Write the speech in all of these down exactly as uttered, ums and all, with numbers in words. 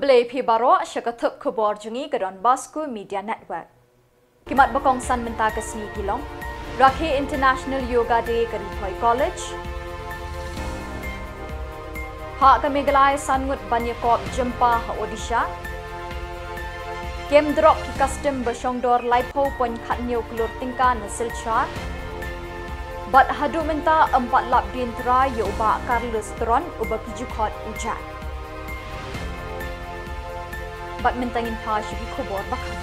Khublei phi baroh sha ka thup khubor jong ngi ka Don Bosco Media Network. Ki mat ba kongsan mynta ka sngi ki long: Rakhe International Yoga Day ka Ri Bhoi College. Ha ka Meghalaya san ngut ban ïakop jympa ha Odisha. Kem drok ki custom ba shongdor laiphew point khatñiew klur tyngka na Silchar. Bad haduh mynta ym pat lap dien trai ïa u Bah Carlos Tron uba ki ju khot u Jack. Bad mynta ngin phai sha ki khubor ba kham.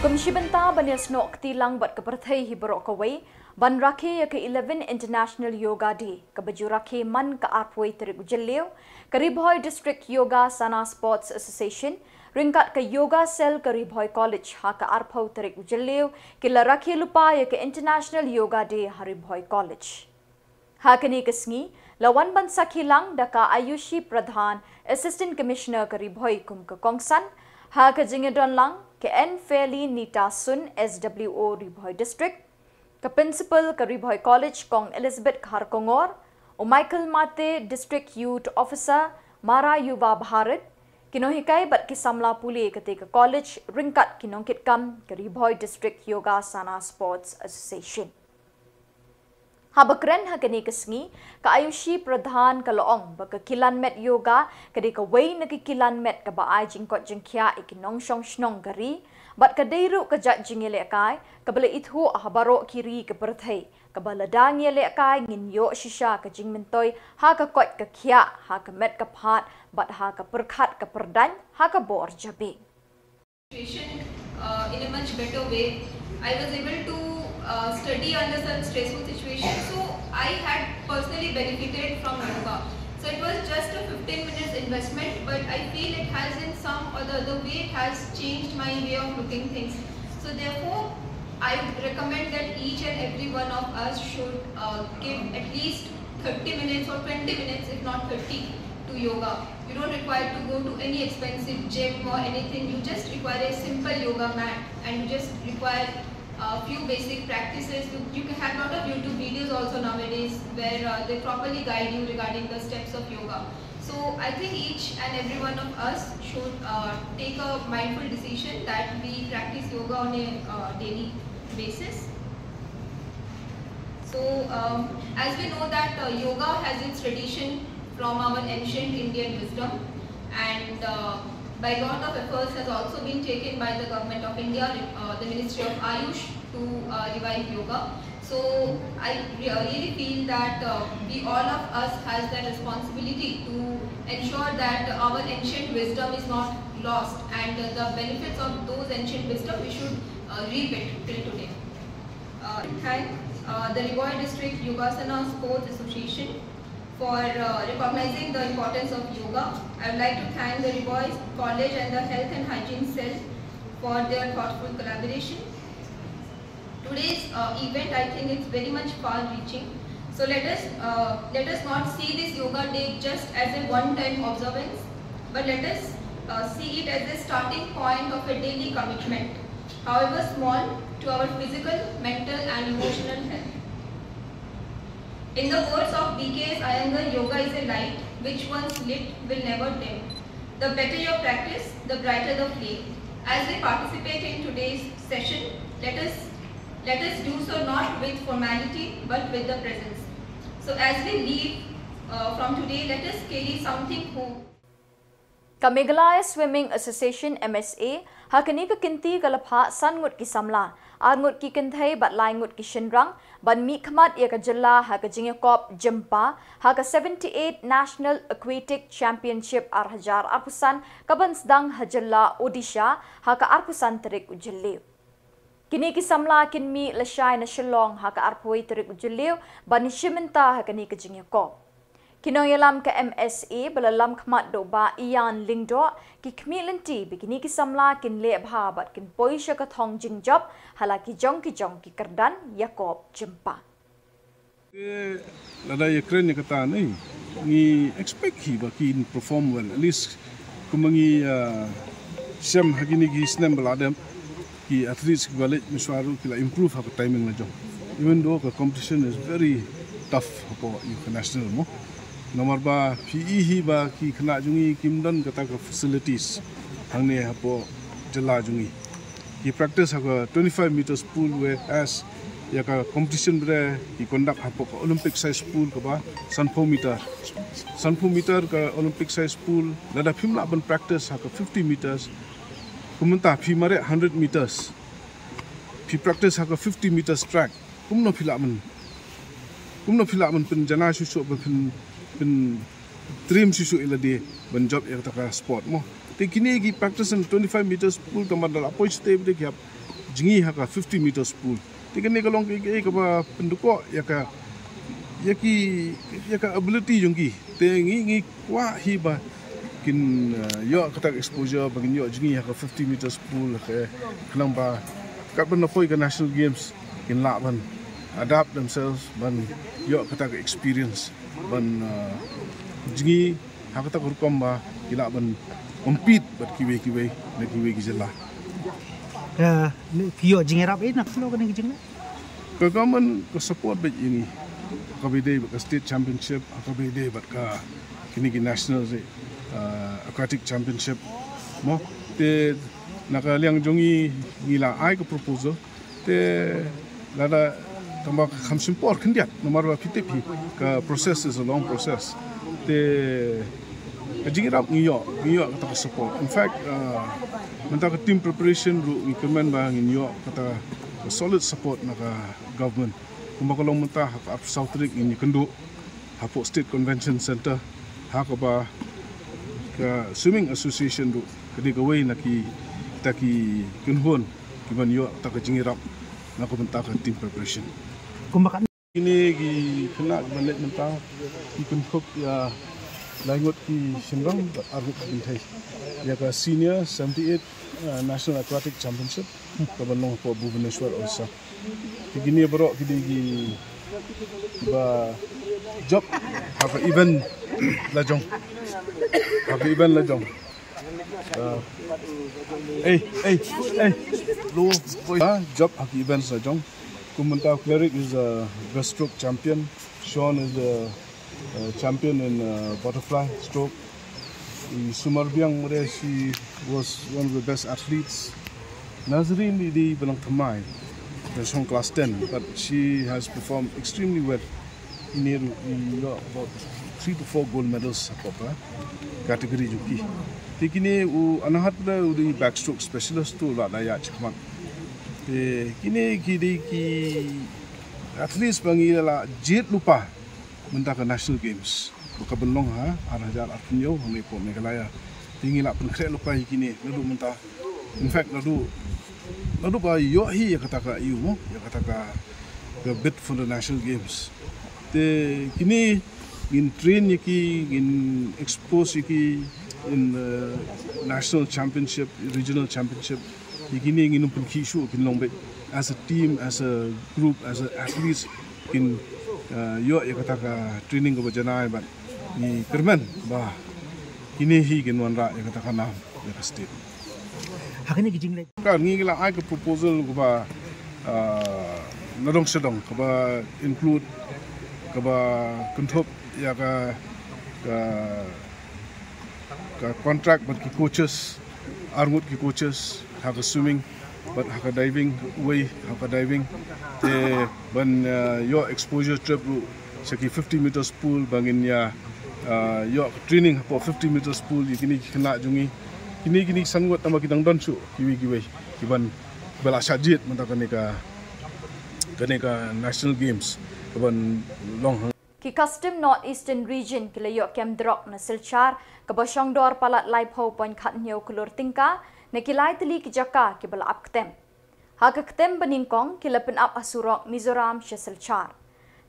Kum shi bynta ban ïasnoh kti lang bad ka pyrthei hi baroh kawei ban rakhe ïa ka eleven International Yoga Day kaba ju rakhe man ka arphew tarik u Jylliew, ka Ri Bhoi District Yogasana Sports Association ryngkat ka Yoga Cell ka Ri Bhoi College ha ka arphew tarik u Jylliew ki la rakhe lypa ïa ka International Yoga Day ha Ri Bhoi College. Ha kane ka sngi la wan ban sakhi lang da ka Ayushi Pradhan, Assistant Commissioner ka Ri Bhoi kum ka kongsan, ha ka jingïadon lang ka N Feli Nita Sun, S W O Ri Bhoi District, ka Principal ka Ri Bhoi College Kong Elizabeth Kharkongor, u Michael Mate, District Youth Officer, Mara Yuva Bharat, ki nonghikai bad ki samla pule kata ka college ryngkat ki nongkitkam ka Ri Bhoi District Yogasana Sports Association. Haba kren ha kane ka sngi, ka Ayushi Pradhan ka la ong ba ka kilan met yoga ka dei kawei na ki kilan met kaba ai jingkoit jingkhiah ïa ki nongshong shnong ka ri, bad ka dei ruh ka jait jingïalehkai kaba la ithuh ha baroh ki ri ka pyrthei, kaba lada ngi ïalehkai ngin ïoh shisha ka jingmyntoi ha ka koit ka khiah, ha ka met ka phad bad ha ka pyrkhat ka pyrdaiñ ha ka bor jabieng. Situation, uh, in a much better way. I was able to, uh, study under such stressful situation. So I had personally benefited from yoga. So it was just a fifteen minutes investment, but I feel it has in some or the other way, it has changed my way of looking things. So therefore, I would recommend that each and every one of us should, uh, give at least thirty minutes or twenty minutes, if not thirty, to yoga. You don't require to go to any expensive gym or anything. You just require a simple yoga mat and you just require a few basic practices. You, you can have lot of YouTube videos also nowadays where, uh, they properly guide you regarding the steps of yoga. So I think each and every one of us should, uh, take a mindful decision that we practice yoga on a, uh, daily basis. So, um, as we know that, uh, yoga has its tradition from our ancient Indian wisdom, and, uh, by lot of efforts has also been taken by the Government of India, uh, the Ministry of Ayush, to, uh, revive yoga. So I re- uh, really feel that, uh, we all of us has the responsibility to ensure that our ancient wisdom is not lost, and, uh, the benefits of those ancient wisdom we should, uh, reap it till today. Uh, thank, uh, the Ri Bhoi District Yogasana Sports Association for, uh, recognizing the importance of yoga. I would like to thank the Ri Bhoi College and the Health and Hygiene Cell for their thoughtful collaboration. Today's, uh, event, I think it's very much far-reaching. So let us, uh, let us not see this yoga day just as a one-time observance, but let us, uh, see it as a starting point of a daily commitment, however small, to our physical, mental and emotional health. In the words of B K S Iyengar, yoga is a light which once lit will never dim. The better your practice, the brighter the flame. As we participate in today's session, let us, let us do so not with formality but with the presence. So as we leave, uh, from today, let us carry something home. Ka Meghalaya Swimming Association, M S A, ha kane ka kynti ka la phah san ngut ki samla, ar ngut ki kynthei bad lai ngut ki shynrang ban mihkhmat ïa ka jylla ha ka jingïakop jympa ha ka seventy-eight National Aquatic Championship ar hajar arphew san kaban sdang ha jylla Odisha ha ka arphew san tarik u Jylliew. Kine ki samla kin mih lashai na Shillong ha ka arphew tarik u Jylliew ban ïashim bynta ha kane ka jingïakop. Ki nongïalam ka M S A ba la lam khmat da u Bah Ian Lyngdoh ki khmih lynti ba kine ki samla kin leh bha bad kin poi sha ka thong jingjop ha la ki jong ki jong ki kyrdan ïakop jympa. Lada ïakren ïa kata ne, ngi expect hi ba kin perform well, at least kumba ngi, uh, shem ha kine ki snem ba la dep, ki athletes kiba leit mynshwa ruh ki la improve ha ka timing la jong. Even though ka competition is very tough hapoh ïa ka national mo. Namar ba phi i hi ba ki khynnah jong ngi kim don kata ka facilities hangne hapoh jylla jong ngi. Ki practice ha ka twenty-five meters pool, whereas ïa ka competition ba ki conduct hapoh ka Olympic size pool kaba sanphew meter. Sanphew meter ka Olympic size pool, lada phim lah ban practice ha ka fifty meters, kumta phi mareh hundred meters, phi practice ha ka fifty meters track, kumno phi lah ban, kumno phi lah ban pynjanai shuh shuh, ban pyn, pyntrim shuh shuh ïa lade ban jop ïa kata ka sport mo. Te kine ki practice in twenty-five meters pool, tangba da la poi shatei bad ki hap jngi ha ka fifty meters pool. Te kane ka long kaei kaei kaba pynduh ïa ka, ïa ki, ïa ka ability jong ki. Te ngi, ngi kwah hi ba kin, uh, ïoh kata ka exposure, ba kin ïoh jngi ha ka fifty meters pool, ha ka, khnang ba katba la poi ka National Games kin lah ban adapt themselves, ban ïoh kata ka experience, ban, uh, jngi ha kata ka rukom ba ki lah ban compete bad kiwei kiwei na kiwei ki jylla. Ka, ki ïoh jingïarap eh na ka shlok kane ka jingleh? Ka government ka support bad ïa ngi. Kaba ïadei bad ka state championship, kaba ïadei bad ka kine ki national, eh, aquatic championship mo. Te na ka liang jong ngi, ngi la ai ka proposal. Te lada, tangba kam shim por khyndiat, namar ba phi tip hi, ka process is a long process. Te ka jingïarap ngi ïoh, ngi ïoh kata ka support. In fact, uh, mynta ka team preparation ruh ngi kyrmen ba ngin ïoh kata ka solid support na ka government. Kumba ka long mynta ha ka arphew saw tarik ngin ïakynduh hapoh State Convention Centre, ha kaba ka Swimming Association ruh ka dei kawei na ki, kita ki kynhun kiban ïoh kata ka jingïarap na ka bynta ka team preparation. Kumba ka Kine ki khynnah kiban leit mynta ki kynthup ïa lai ngut ki shynrang bad ar ngut ki kynthei ïa ka Senior seventy-eight, uh, National Aquatic Championship kaban long hapoh Bhubaneswar, Odisha. Te kine baroh ki dei kiba jop ha ka event lajong. Ha ka event lajong. Uh, eh, eh, eh. Lo, boy. Ah, jop ha ki events lajong. Kumta Cleric is a breaststroke champion. Sean is a, uh, champion in, uh, butterfly stroke. I Sumar Biang, she was one of the best athletes. Nazreen i dei ba nang thymmai, ka shong class ten, but she has performed extremely well. Ine ruh i ïoh about three to four gold medals hapoh ka category jong ki. Te kine u Anahat Pla u dei backstroke specialist, to la da ïa chakmat. Te kine ki dei ki athletes ba ngi la jied lypa mynta ka National Games ba ka ban long ha ar hajar arphew hynñiew hangne hapoh Meghalaya. Te ngi la pynkhreh lypa ïa kine naduh mynta. In fact, naduh, naduh ba ïoh hi ïa kata ka, ïa mo, ïa kata ka, ka bid for the National Games. Te kine ngin train ïa ki, ngin expose ïa ki in, uh, national championship, regional championship. Ïa kine ngin ym pynkhih shuh, kin long beit as a team, as a group, as a athletes, kin, uh, ïoh ïa kata ka training kaba janai bad ngi kyrmen ba kine hi kin wanrah ïa kata ka nam ïa ka state. Ha kane ka jingleh, ka ngi la ai ka proposal kaba, ah, nadong shadong, kaba include, kaba kynthup ïa ka, ka, ka contract bad ki coaches, ar ngut ki coaches ha ka swimming bad ha ka diving, uwei ha ka diving. Te ban, ah, ïoh exposure trip ruh sha ki fifty meters pool ba ngin ïa, ah, ïoh training hapoh fifty meters pool ïa kine ki khynnah jong ngi. Kine, kine san ngut tangba ki dang don shuh kiwei kiwei kiban, ba la shah jied mynta kane ka, kane ka National Games kaban long ha. Ki Custom North Eastern Region ki la ïoh kem drok na Silchar kaba shongdor palat laiphew point khathynñiew klur tyngka na ki lai tylli ki jaka kiba la ap ktem. Ha ka ktem ba nyngkong ki la pynap ha surok Mizoram sha Silchar.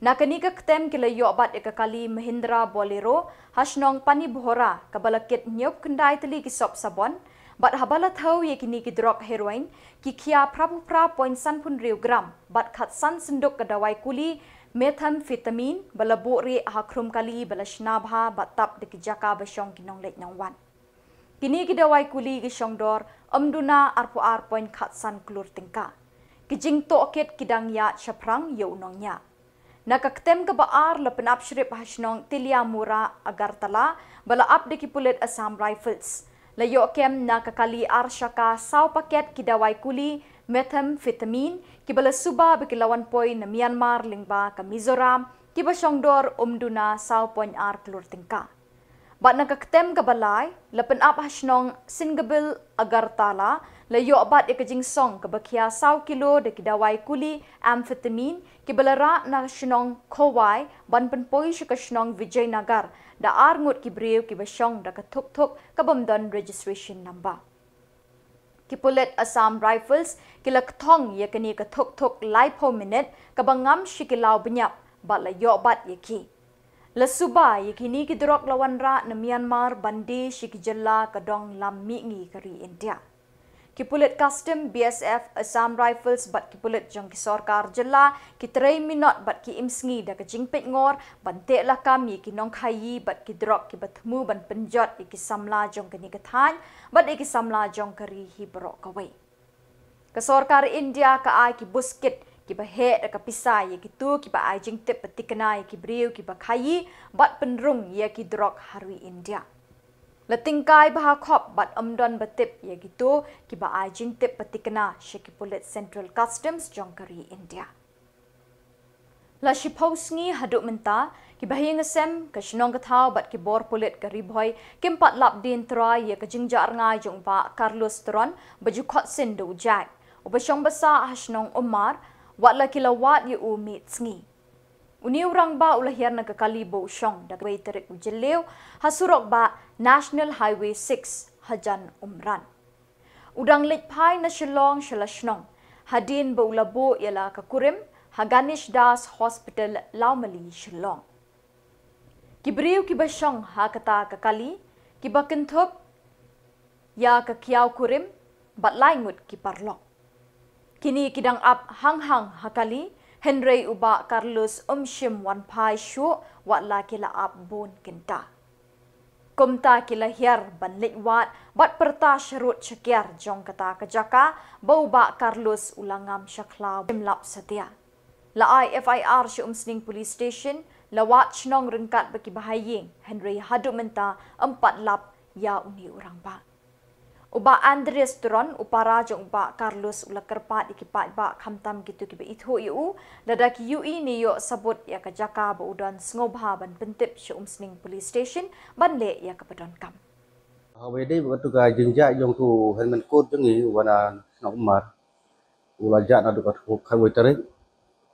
Na kane ka ktem ki la ïoh bat ïa ka kali Mahindra Bolero ha shnong Panibhora kaba la kit hynñiewphew khyndai tylli ki sop sabon, bad haba la thew ïa kine ki drok heroin, ki khia phraphew phra point sanphew hynriew gram bad khatsan synduk ka dawai kuli methamphetamine ba la buh rieh ha khrum kali ba la shna bha bad tap da ki jaka ba shong ki nongleit nongwan. Kine ki dawai kuli ki shongdor ym duna arphew ar point khatsan klur tyngka. Ki jingtohkit ki dang ïaid shaphrang ïa u nongñiah. Na ka ktem kaba ar la pynap shrip ha shnong Tiliamura, Agartala, ba la ap da ki pulit Assam Rifles. La ïoh kem na ka kali ar shaka saw paket ki dawai kuli, methamphetamine, kiba la suba ba ki la wan poi na Myanmar lyngba ka Mizoram, kiba shongdor ym duna saw point ar klur tyngka. Bad na ka ktem kaba lai, la pynap ha shnong Singabil, Agartala, la ïoh bat ïa ka jingsong kaba khia saw kilo da ki dawai kuli amphetamine, kiba la rah na shnong Khowai ban pynpoi sha ka shnong Vijaynagar da ar ngut ki briew kiba shong da ka thuk-thuk kaba ym don registration number. Ki pulit Assam Rifles ki la kthong ïa kane ka thuk-thuk laiphew minit kaba ngam shi ki law bniap bad la ïoh bat ïa ki. La suba ïa kine ki drok la wanrah na Myanmar ban die sha ki jylla ka dong lam mihngi ka ri India. Ki pulit Custom, B S F, Assam Rifles bad ki pulit jong ki sorkar jylla ki trei minot bad ki im sngi da ka jingpeit ngor ban teh lakam ïa ki nongkhaïi bad ki drok kiba thmu ban pynjot ïa ki samla jong kane ka thaiñ bad ïa ki samla jong ka ri hi baroh kawei. Ka sorkar India ka ai ki bus kit kiba heh da ka pisa ïa kito kiba ai jingtip ba thikna ïa ki briew kiba khaïi bad pynrung ïa ki drok ha ri India. La tyngkai bha khop bad ym don ba tip ïa kito kiba ai jingtip ba thikna sha ki pulit Central Customs jong ka ri India. La shiphew sngi haduh mynta, ki bahaïing hasem, ka shnong ka thaw bad ki bor pulit ka Ri Bhoi kim pat lap dien trai ïa ka jingjah rngai jong u Bah Carlos Teron ba ju khot sin da u jait, uba shong basa ha shnong Umar, wat la ki la wad ïa u miet sngi. Une u rangbah u la hiar na ka kali ba u shong da ka wei tarik u Jylliew ha surok bah National Highway six hajan Umran. U dang leit phai na Shillong sha la shnong hadien ba u la buh ïa la ka kurim ha Ganesh Das Hospital, Lawmali, Shillong. Ki briew kiba shong ha kata ka kali kiba kynthup ïa ka kiaw kurim bad lai ngut ki paralok. Kine ki dang ap hanghang ha kali, hynrei u Bah Carlos um shym wan phai shuh wat la ki la ap bun kynta. Kumta ki la hiar ban leit wad bad pyrta sharud shakiar jong kata ka jaka ba u Bah Carlos u la ngam shakhlaw, shym lap satia. La ai F I R sha Umsning Police Station, la wad shnong ryngkat bad ki bahaïing, hynrei haduh mynta ym pat lap ïa une u rangbah. U Bah Andreas Teron, u para jong u Bah Carlos, u la kyrpad ïa ki paidbah khamtam kito kiba ithuh ïa u, lada ki ïohi ne ïoh sabut ïa ka jaka ba u don, sngewbha ban pyntip sha Umsning Police Station ban leh ïa kaba donkam. Haba ïadei bad katu ka jingjah jong utu u hynmen kur jong ngi uba na shnong Umar, u la jah naduh ka khatwei tarik.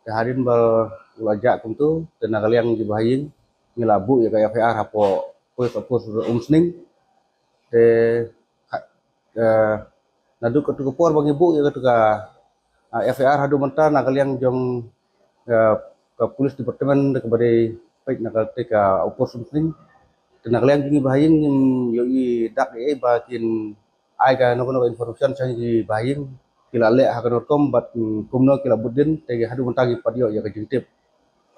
Te hadien ba u la jah kumtu, te na ka liang ki bahaïing ngi la buh ïa ka F I R hapoh Police Outpost Umsning. Te, eh, naduh katu ka por ba ngi buh ïa katu ka, ah, F I R haduh mynta na ka liang jong, eh, ka Police Department kaba dei peit na kata ka Outpost Umsning. Te na ka liang jong ngi bahaïing ngim ïohi dak ei ei ba kin ai kano kano ka information sha ngi bahaïing, ki la leh ha kano rukom bad, mm, kumno ki la bud dien, te haduh mynta ngim pat ïoh ïa ka jingtip.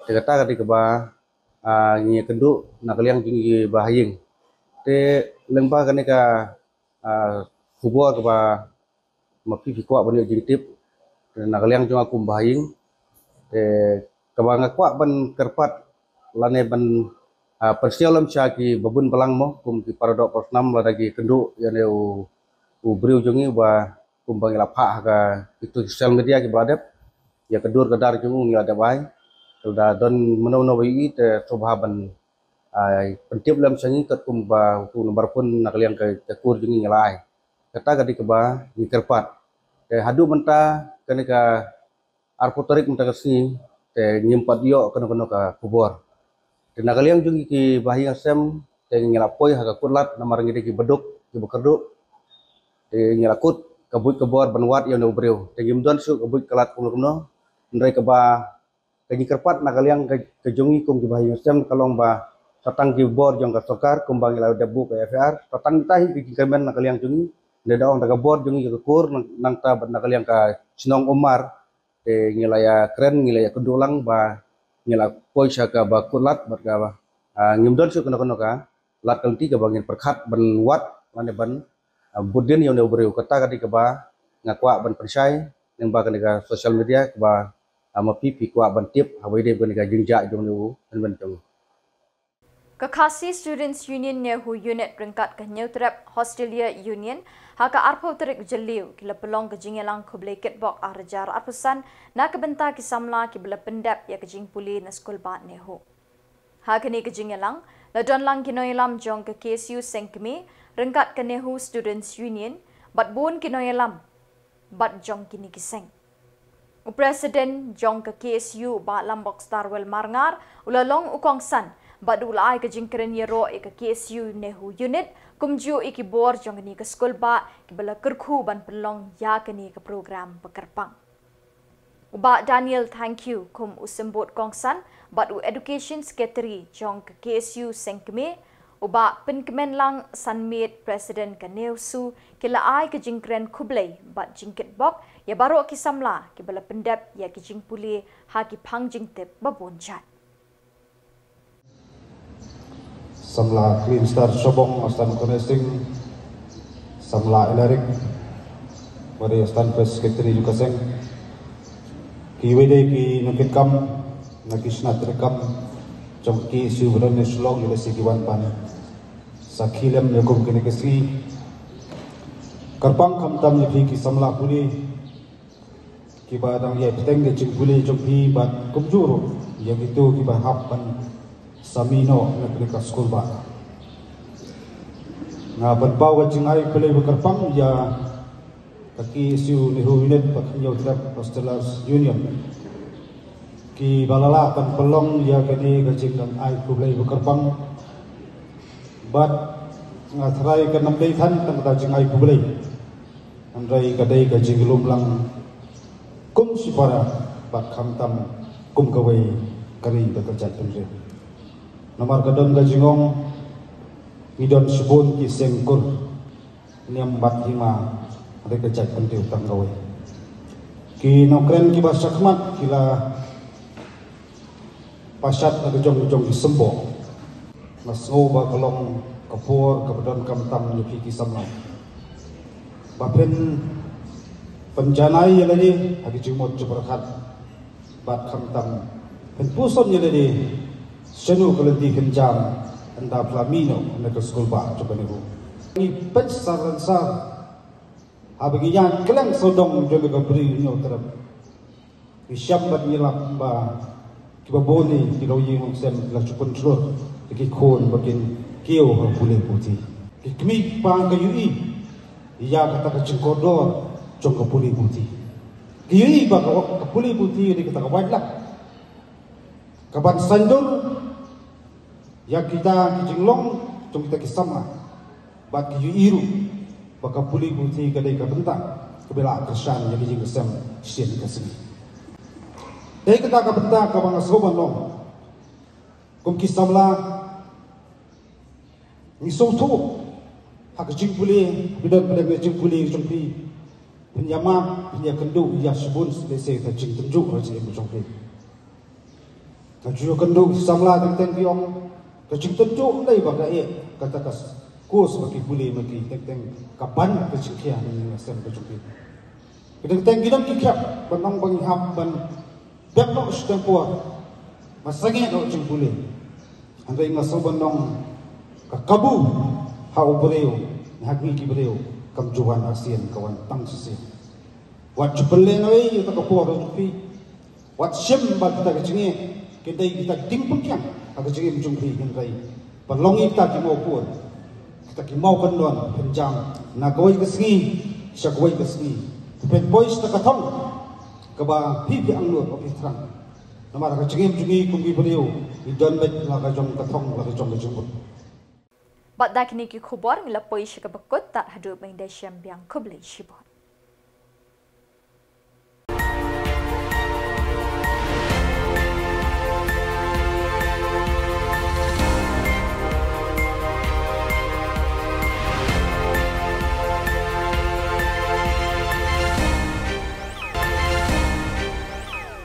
Te kata ka dei kaba, ah, ngi ïakynduh na ka liang jong ngi bahaïing. Te lyngba kane ka, ah, khubor kaba ma phi phi kwah ban ïoh jingtip, te na ka liang jong nga kum bahaïing, te kaba nga kwah ban kyrpad lane ban, ah, pynsngew lem sha ki babun balang mo, kum ki para doh para snam, lada ki kynduh ïa une u, u briew jong ngi uba kumba ngi la phah ha ka, kitu social media kiba la dep, ïa ka dur ka dar jong u ngi la dep ai. Lada don mano mano ba ïohi te sngewbha ban, ah, pyntip lem sha ngi katkum ba utu u number phone na ka liang ka, ka kur jong ngi ngi la ai. Kata ka dei kaba ngi kyrpad. Te haduh mynta kane ka arphew tarik mynta ka sngi, te ngim pat ïoh kano kano ka khubor. Te na ka liang jong ngi ki bahaïing hasem, te ngi la poi ha ka kut lad namar ngi dei kiba duk, kiba kyrduh. Te ngi la kut ka buit ka bor ban wad ïa une u briew. Te ngim don shuh ka buit ka lad kumno kumno. Hynrei kaba ka jingkyrpad na ka liang ka, ka jong ngi kum ki bahaïing hasem ka long ba sa tang ki bor jong ka sorkar kumba ngi la dep buh ka F I R, sa tang kita hi ka jingkyrmen na ka liang jong ngi. Nda da ong da ka bor jong ngi ka kur nang, nangta bad na ka liang ka shnong Umar, te ngi la ïakren, ngi la ïakynduh lang ba ngi la poi sha kaba kut lad bad kaba, ah, ngim don shuh kano kano ka lad ka lynti kaba ngin pyrkhat ban wad lane ban, ah, bud dien ïa une u briew. Kata ka dei kaba nga kwah ban pynshai lyngba kane ka social media kaba Ah, ma phi phi kwah ban tip ha kaba ïadei bad kane ka jingjia jong NEHU, phin ban jong. Ka Khasi Students Union NEHU Unit ryngkat ka Hynñiewtrep Hostelier Union ha ka arphew tarik Jylliew ki la pynlong ka jingïalang khublei kitbok ar hajar arphew san na ka bynta ki samla kiba la pyndep ïa ka jingpule na skulbah NEHU. Ha kane ka jingïalang la don lang ki nongïalam jong ka K S U Seng Kmie ryngkat ka NEHU Students Union bad bun ki nongïalam bad jong kine ki seng. U President jong ka K S U, Bah Lambok Starwell Marngar, u la long u kongsan bad u la ai ka jingkren ïaroh ïa ka K S U NEHU Unit kumjuh ïa ki bor jong kane ka skulbah kiba la kyrkhu ban pynlong ïa kane ka program ba kyrpang. U Bah Daniel Thangkhiew kum u symbud kongsan bad u Education Secretary jong ka K S U Seng Kmie, u Bah Pynkmenlang Sanmiet, President ka NEHUSU, ki la ai ka jingkren khublei bad jingkitbok ïa baroh ki samla kiba la pyndep ïa ki jingpule ha ki phang jingtip ba bun jait. Samla Clean Star Showbong, Astan Kone Singh, Samla Ilarik, bad Astan Press Secretary jong ka seng. Kiwei de ki nongkitkam, na ki shnat treikam jong ka K S U ba don ha Shillong, ïa lade ki wan ban sakhi lem ïa kum kine ki sngi. Kyrpang khamtam ïa phi ki samla pule kiba dang ïai bteng ka jingpule jong phi bad kumjuh ruh ïa kito kiba hap ban sa mih noh na kane ka skulbah. Nga pynpaw ka jingai khublei ba kyrpang ïa ka K S U NEHU Unit bad Hynñiewtrep Hostelers Union kiba la lah ban pynlong ïa kane ka jingdon ai khublei ba kyrpang. Bad nga tharai kan ym dei than tang kata jingai khublei, hynrei ka dei ka jinglum lang kum shipara bad khamtam kum kawei ka ri bad ka jaitbynriew. Namar ka don ka jingong, ngi don shibun ki seng kur, niam bad hima ha ka jaitbynriew tang kawei. Ki nongkren kiba shakhmat ki la pashat na ka jong ka jong ki symboh. Nga sngew ba ka long ka por kaba donkam tam ïa phi ki samla ba phin pynjanai ïa lade ha ki jingmut jingpyrkhat bad khamtam phin puson ïa lade shano ka lynti phin jam ynda phi la mih noh na ka skulbah jong ka NEHU. Ngi peit sar lane sar haba ngi ïaid kylleng sawdong jong ka Ri Hynñiewtrep. Ngi shem bad ngi lap ba kiba bun ki longïing longsem ki la shu pynshlur ïa ki khun ba kin kiew ha pule puthi. Ki kmie ki kpa ka ïohi ïa kata ka jingkordor jong ka pule puthi. Ki ïohi ba ka, ka pule puthi dei kata ka waitlak kaban saiñdur ïa kita ki jinglong jong kita ki samla. Bad ki ïohi ruh ba ka pule puthi ka dei ka bynta kaba la kyrshan ïa ka jingkyrshan shisien ka sngi. Dei kata ka bynta kaba nga sngew ban long kum ki samla ngi sngewthuh ha ka jingpule, ka bynta pule ka jingpule jong phi. Phin ïa map, phin ïa kynduh ïa shibun lehse ka jingtynjuh ka jingim jong phi. Ka ju kynduh samla teng teng ki ong ka jingtynjuh lei ba ka eh kata ka course ba ki pule ma ki teng teng ka ban ka jingkhia na ka sem ka jong ki. Ka teng teng ki don ki khep ban ong ba ngi hap ban beh noh shiteng por ma sangeh noh jingpule. Hynrei nga sngew ban ong ka kabu ha u briew ne ha ngi ki briew kam ju wan arsien, ka wan tang shisien. Wat ju pynleh nawei ïa kata ka por jong phi. Wat shim ba kita ki jingeh kin dei kita ki jingpynkhiang ha ka jingim jong phi, hynrei ba long ïa kita ki mawkhun, kita ki mawkyndon pynjam na kawei ka sngi sha kawei ka sngi. Pynpoi sha ka thong kaba phi phi angnud ba phi thrang. Namar ka jingim jong ngi kum ki briew ngi don beit la ka jong ka thong la ka jong ka jingmut. Bad da kine ki khubor ngi la poi sha kaba kut, tad haduh ban ïashem biang, khublei shibun.